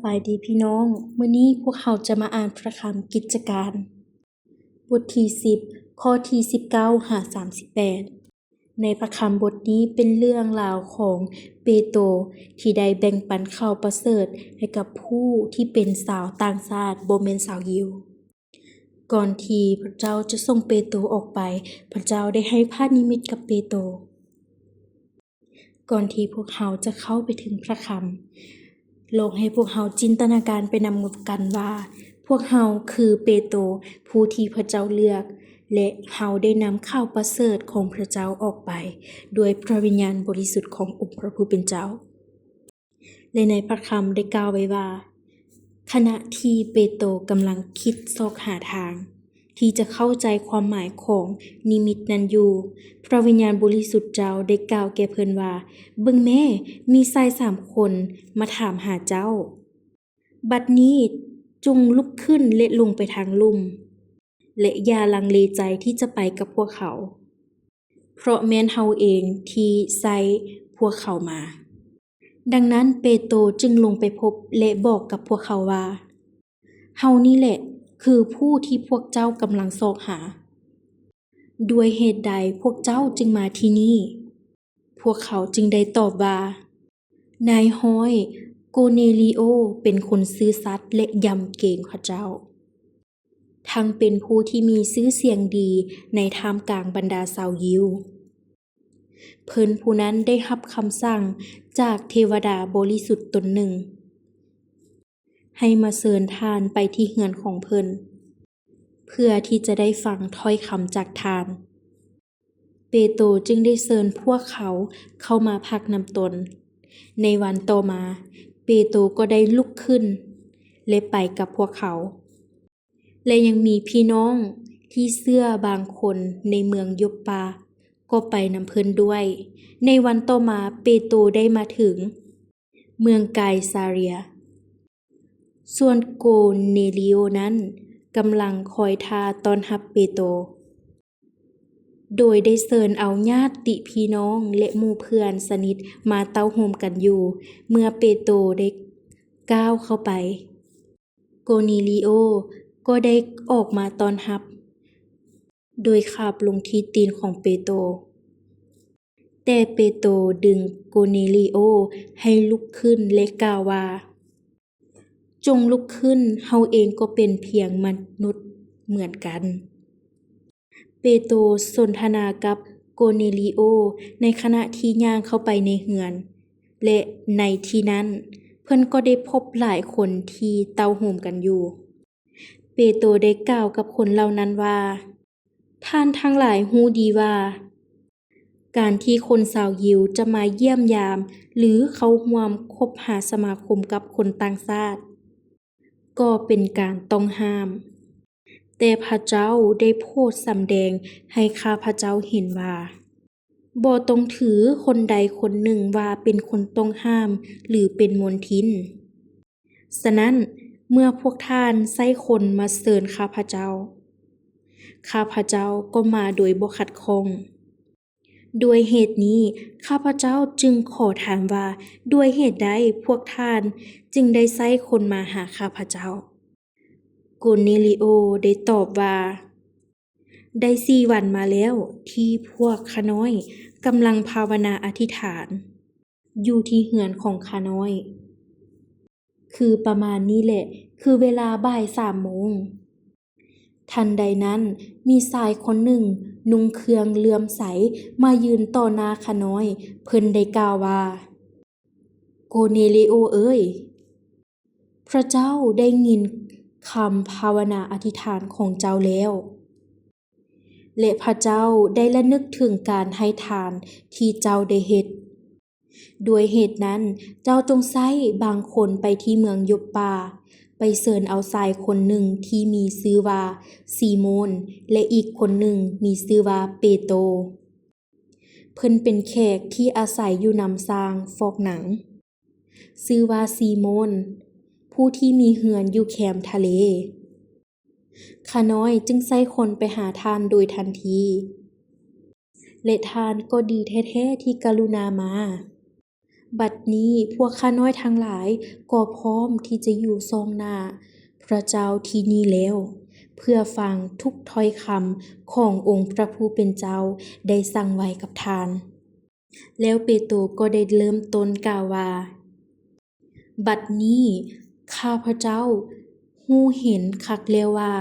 ບາຍດີພີ່ນ້ອງ, ມື້ນີ້ພວກເຮົາຈະມາອ່ານພະຄຳກິດຈະການ ບົດທີສິບ ຂໍ້ທີສິບເກົ້າຫາສາມສິບແປດ. ໃນພະຄຳບົດນີ້ເປັນເລື່ອງລາວຂອງເປໂຕທີ່ໄດ້ແບ່ງປັນຂ່າວປະເສີດໃຫ້ກັບຜູ້ທີ່ເປັນຊາວຕ່າງຊາດ ບໍ່ແມ່ນຊາວຢິວ. ກ່ອນທີ່ພະເຈົ້າຈະສົ່ງເປໂຕອອກໄປ, ພະເຈົ້າໄດ້ໃຫ້ພະນິມິດກັບເປໂຕ. ກ່ອນທີ່ພວກເຮົາຈະເຂົ້າໄປເຖິງພະຄຳ, ລອງໃຫ້ພວກເຮົາຈິນຕະນາການໄປນຳກັນວ່າ ພວກເຮົາຄືເປໂຕຜູ້ທີ່ພະເຈົ້າເລືອກ ແລະ ເຮົາໄດ້ນຳຂ່າວປະເສີດຂອງພະເຈົ້າອອກໄປດ້ວຍພະວິນຍານບໍລິສຸດຂອງອົງພະຜູ້ເປັນເຈົ້າ. ແລະ ໃນພະຄຳໄດ້ກ່າວໄວ້ວ່າ ຂະນະທີ່ເປໂຕກຳລັງຄິດຊອກຫາທາງທີ່ຈະເຂົ້າໃຈຄວາມໝາຍຂອງນິມິດນັ້ນຢູ່, ພະວິນຍານບໍລິສຸດເຈົ້າໄດ້ກ່າວແກ່ເພິ່ນວ່າ, ເບິ່ງແມ້, ມີຊາຍສາມຄົນມາຖາມຫາເຈົ້າ. ບັດນີ້ຈົ່ງລຸກຂຶ້ນ ແລະ ລົງໄປທາງລຸ່ມ, ແລະ ຢ່າລັງເລໃຈທີ່ຈະໄປກັບພວກເຂົາ, ເພາະແມ່ນເຮົາເອງທີ່ໃຊ້ພວກເຂົາມາ. ດັ່ງນັ້ນເປໂຕຈຶ່ງລົງໄປພົບ ແລະ ບອກກັບພວກເຂົາວ່າ, ເຮົານີ້ແຫຼະຄືຜູ້ທີ່ພວກເຈົ້າກຳລັງຊອກຫາ. ດ້ວຍເຫດໃດພວກເຈົ້າຈຶ່ງມາທີ່ນີ້? ພວກເຂົາຈຶ່ງໄດ້ຕອບວ່າ, ນາຍຮ້ອຍ ໂກເນລີໂອເປັນຄົນຊື່ສັດ ແລະ ຢຳເກງພະເຈົ້າ, ທັງເປັນຜູ້ທີ່ມີຊື່ສຽງດີໃນທ່າມກາງບັນດາຊາວຢິວ. ເພິ່ນຜູ້ນັ້ນໄດ້ຮັບຄຳສັ່ງຈາກເທວະດາບໍລິສຸດຕົນໜຶ່ງ ໃຫ້ມາເຊີນທ່ານໄປທີ່ເຮືອນຂອງເພິ່ນ, ເພື່ອທີ່ຈະໄດ້ຟັງຖ້ອຍຄຳຈາກທ່ານ. ເປໂຕຈຶ່ງໄດ້ເຊີນພວກເຂົາເຂົ້າມາພັກນຳຕົນ. ໃນວັນຕໍ່ມາ, ເປໂຕກໍໄດ້ລຸກຂຶ້ນ ແລະ ໄປກັບພວກເຂົາ. ແລະ ຍັງມີພີ່ນ້ອງທີ່ເຊື່ອບາງຄົນໃນເມືອງໂຢບປາກໍໄປນຳເພິ່ນດ້ວຍ. ໃນວັນຕໍ່ມາເປໂຕໄດ້ມາເຖິງເມືອງໄກສາເຣຍ, ສ່ວນໂກເນລີໂອນັ້ນກຳລັງຄອຍທ່າຕ້ອນຮັບເປໂຕ, ໂດຍໄດ້ເຊີນເອົາຍາດຕິພີ່ນ້ອງ ແລະ ໝູ່ເພື່ອນສະໜິດມາເຕົ້າໂຮມກັນຢູ່. ເມື່ອເປໂຕໄດ້ກ້າວເຂົ້າໄປ, ໂກເນລີໂອກໍໄດ້ອອກມາຕ້ອນຮັບ ໂດຍຂາບລົງທີ່ຕີນຂອງເປໂຕ. ແຕ່ເປໂຕດຶງໂກເນລີໂອໃຫ້ລຸກຂຶ້ນ ແລະ ກ່າວວ່າ, ຈົ່ງລຸກຂຶ້ນ, ເຮົາເອງກໍເປັນພຽງມະນຸດເໝືອນກັນ. ເປໂຕສົນທະນາກັບໂກເນລີໂອໃນຂະນະທີ່ຍ່າງເຂົ້າໄປໃນເຮືອນ, ແລະ ໃນທີ່ນັ້ນເພິ່ນກໍໄດ້ພົບຫຼາຍຄົນທີ່ເຕົ້າໂຮມກັນຢູ່. ເປໂຕໄດ້ກ່າວກັບຄົນເຫຼົ່ານັ້ນວ່າ, ທ່ານທັງຫຼາຍຮູ້ດີວ່າ ການທີ່ຄົນຊາວຢິວຈະມາຢ້ຽມຢາມ ຫຼື ເຂົ້າຮ່ວມຄົບຫາສະມາຄົມກັບຄົນຕ່າງຊາດ ກໍເປັນການຕ້ອງຫ້າມ. ແຕ່ພະເຈົ້າໄດ້ໂຜດສຳແດງໃຫ້ຂ້າພະເຈົ້າເຫັນວ່າ ບໍ່ຕ້ອງຖືຄົນໃດຄົນໜຶ່ງວ່າເປັນຄົນຕ້ອງຫ້າມ ຫຼື ເປັນມົນທິນ. ສະນັ້ນ, ເມື່ອພວກທ່ານໃຊ້ຄົນມາເຊີນຂ້າພະເຈົ້າ, ຂ້າພະເຈົ້າກໍມາໂດຍບໍ່ຂັດຂ້ອງ. ດ້ວຍເຫດນີ້, ຂ້າພະເຈົ້າຈຶ່ງຂໍຖາມວ່າ, ດ້ວຍເຫດໃດພວກທ່ານຈຶ່ງໄດ້ໃຊ້ຄົນມາຫາຂ້າພະເຈົ້າ? ໂກເນລີໂອໄດ້ຕອບວ່າ, ໄດ້ສີ່ວັນມາແລ້ວທີ່ພວກຂ້ານ້ອຍກຳລັງພາວະນາອະທິຖານຢູ່ທີ່ເຮືອນຂອງຂ້ານ້ອຍ. ຄືປະມານນີ້ແຫຼະ, ຄືເວລາບ່າຍສາມໂມງ. ທັນໃດນັ້ນ, ມີຊາຍຄົນໜຶ່ງນຸ່ງເຄື່ອງເຫຼື້ອມໃສມາຢືນຕໍ່ໜ້າຂ້ານ້ອຍ. ເພິ່ນໄດ້ກ່າວວ່າ, ໂກເນລີໂອເອີຍ, ພະເຈົ້າໄດ້ຍິນຄຳພາວະນາອະທິຖານຂອງເຈົ້າແລ້ວ ແລະ ພະເຈົ້າໄດ້ລະນຶກເຖິງການໃຫ້ທານທີ່ເຈົ້າໄດ້ເຮັດ. ດ້ວຍເຫດນັ້ນ, ເຈົ້າຈົ່ງໃຊ້ບາງຄົນໄປທີ່ເມືອງໂຢບປາ, ໄປເຊີນເອົາຊາຍຄົນໜຶ່ງທີ່ມີຊື່ວ່າຊີໂມນ ແລະ ອີກຄົນໜຶ່ງມີຊື່ວ່າເປໂຕ. ເພິ່ນເປັນແຂກທີ່ອາໄສຢູ່ນຳຊ່າງຟອກໜັງ, ຊື່ວ່າຊີໂມນ, ຜູ້ທີ່ມີເຮືອນຢູ່ແຄມທະເລ. ຂ້ານ້ອຍຈຶ່ງໃຊ້ຄົນໄປຫາທ່ານໂດຍທັນທີ, ແລະ ທ່ານກໍດີແທ້ໆທີ່ກະລຸນາມາ. ບັດນີ້ພວກຂ້ານ້ອຍທັງຫຼາຍກໍພ້ອມທີ່ຈະຢູ່ສ່ອງໜ້າພຣະເຈົ້າທີ່ນີ້ແລ້ວ, ເພື່ອຟັງທຸກຖ້ອຍຄຳຂອງອົງພຣະຜູ້ເປັນເຈົ້າໄດ້ສັ່ງໄວ້ກັບທ່ານ. ແລ້ວເປໂຕກໍໄດ້ເລີ່ມຕົ້ນກ່າວວ່າ, ບັດນີ້ຂ້າພະເຈົ້າຮູ້ເຫັນຄັກແລ້ວວ່າ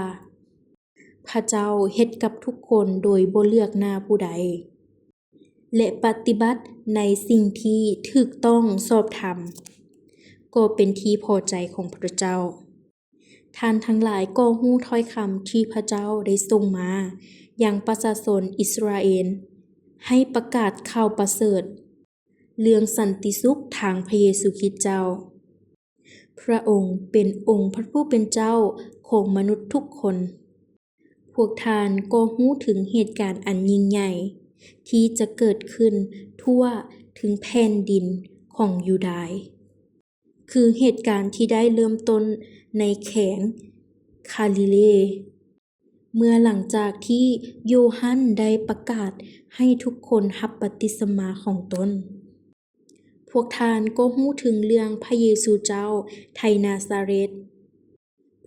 ພະເຈົ້າເຮັດກັບທຸກຄົນໂດຍບໍ່ເລືອກໜ້າຜູ້ໃດ ແລະ ປະຕິບັດໃນສິ່ງທີ່ຖືກຕ້ອງຊອບທຳ ກໍເປັນທີ່ພໍໃຈຂອງພະເຈົ້າ. ທ່ານທັງຫຼາຍກໍຮູ້ຖ້ອຍຄຳທີ່ພະເຈົ້າໄດ້ສົ່ງມາຍັງປະຊາຊົນອິດສະຣາເອນ ໃຫ້ປະກາດຂ່າວປະເສີດເລື່ອງສັນຕິສຸກທາງພະເຢຊູຄຣິດເຈົ້າ. ພຣະອົງເປັນອົງພຣະຜູ້ເປັນເຈົ້າຂອງມະນຸດທຸກຄົນ. ພວກທ່ານກໍຮູ້ເຖິງເຫດການອັນຍິ່ງໃຫຍ່ທີ່ຈະເກີດຂຶ້ນທົ່ວເຖິງແຜ່ນດິນຂອງຢູດາຍ, ຄືເຫດການທີ່ໄດ້ເລີ່ມຕົ້ນໃນແຂວງຄາລີເລ, ເມື່ອຫຼັງຈາກທີ່ໂຢຮັນໄດ້ປະກາດໃຫ້ທຸກຄົນຮັບບັບຕິສະມາຂອງຕົນ. ພວກທ່ານກໍຮູ້ເຖິງເລື່ອງພະເຢຊູເຈົ້າໄທນາຊາເຣດ,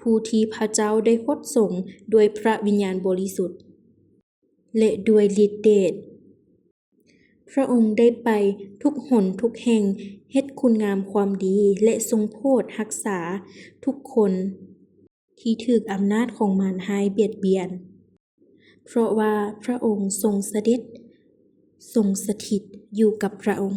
ຜູ້ທີ່ພະເຈົ້າໄດ້ຫົດສົງດ້ວຍພຣະວິນຍານບໍລິສຸດ ແລະ ດ້ວຍລິດເດດ. ພຣະອົງໄດ້ໄປທຸກຫົນທຸກແຫ່ງ, ເຮັດຄຸນງາມຄວາມດີ ແລະ ຊົງໂຜດຮັກສາທຸກຄົນທີ່ຖືກອຳນາດຂອງມານຮ້າຍບຽດບຽນ, ເພາະວ່າພຣະອົງຊົງສະເດັດ, ຊົງສະຖິດຢູ່ກັບພຣະອົງ.